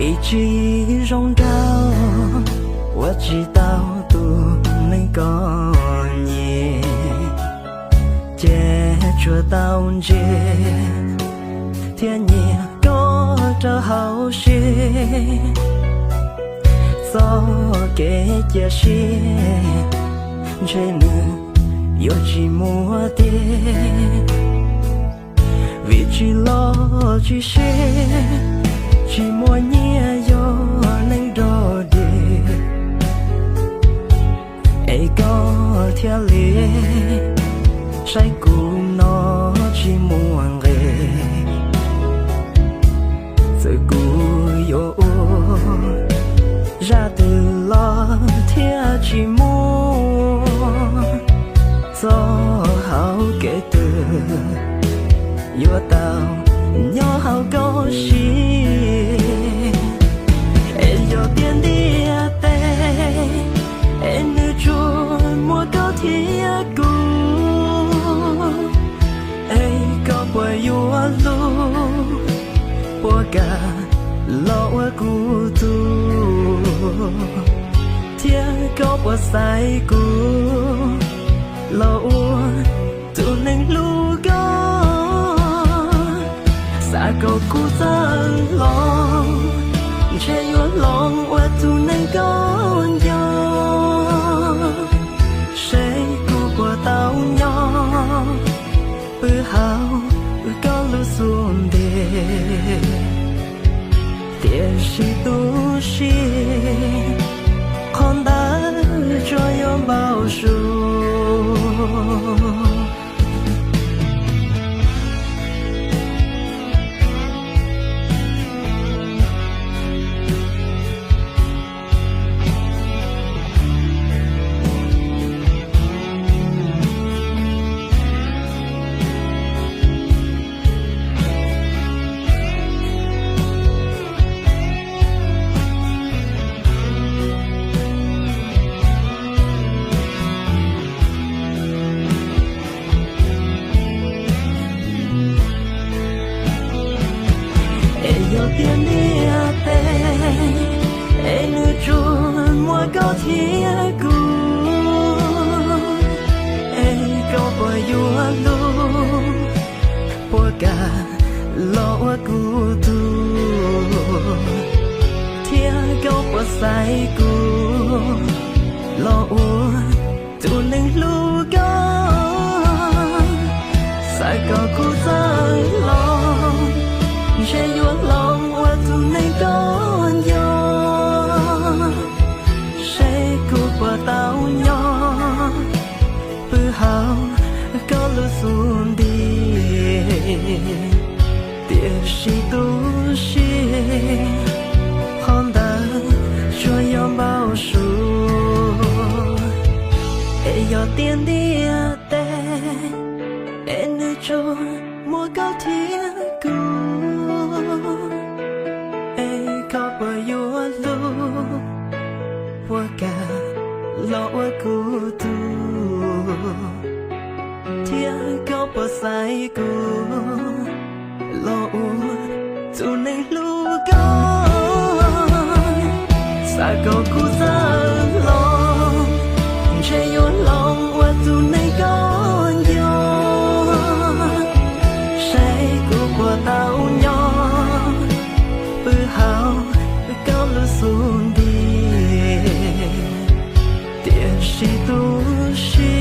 Tsis zoo nraug uas tsis tau tus neeg koj nyiam, ces tsuas tau ntsia thiab nyiam koj rau hauv siab. Txoj kev cia siab ntshe nws yuav tsis muaj tiag, vim tsis los tsis sib, tsis muaj nyiaj yog neeg nrog dig. Es koj thiaj li saib kuv no tsis muaj nqis. Txawm kuv yuav ua zaj twg los thiaj tsis muaj txoj hau kev twg yuav tau nyob hauv koj siab. Es yog tias ntiaj teb es nws tsuas muaj koj thiab kuv, es koj puas yuav hlub, puas kam los ua kuv tug, thiab koj puas xaiv kuv los ua tus neeg hlub koj? Xav kom kuv txawj hloov, ntshe yuav hloov ua tus neeg koj nco, seb kuv puas tau nyob pw hauv koj lub xub ntiag. Tiam sis tu siab, qhov ntawd tsuas yog npau suav. Es yog tias ntiaj teb es nws tsuas muaj koj thiab kuv, es koj puas yuav hlub, puas kam los ua kuv tug, thiab koj puas xaiv kuv los ua tus neeg hlub koj? Xav kom kuv txawj hloov, ntshe yuav hloov ua tus neeg koj nco, seb kuv puas tau nyob pw hauv koj lub xub ntiag. Tiam sis tu siab, qhov ntawd tsuas yog npau suav. Es yog tias ntiaj teb es nws tsuas muaj koj thiab kuv, es koj puas yuav hlub, puas kam los ua kuv tug, thiab koj puas xaiv kuv los ua tus neeg hlub koj? Xav kom kuv txawj hloov, ntshe yuav hloov ua tus neeg koj nco, seb kuv puas tau nyob pw hauv koj lub xub ntiag. Tiam sis tu siab,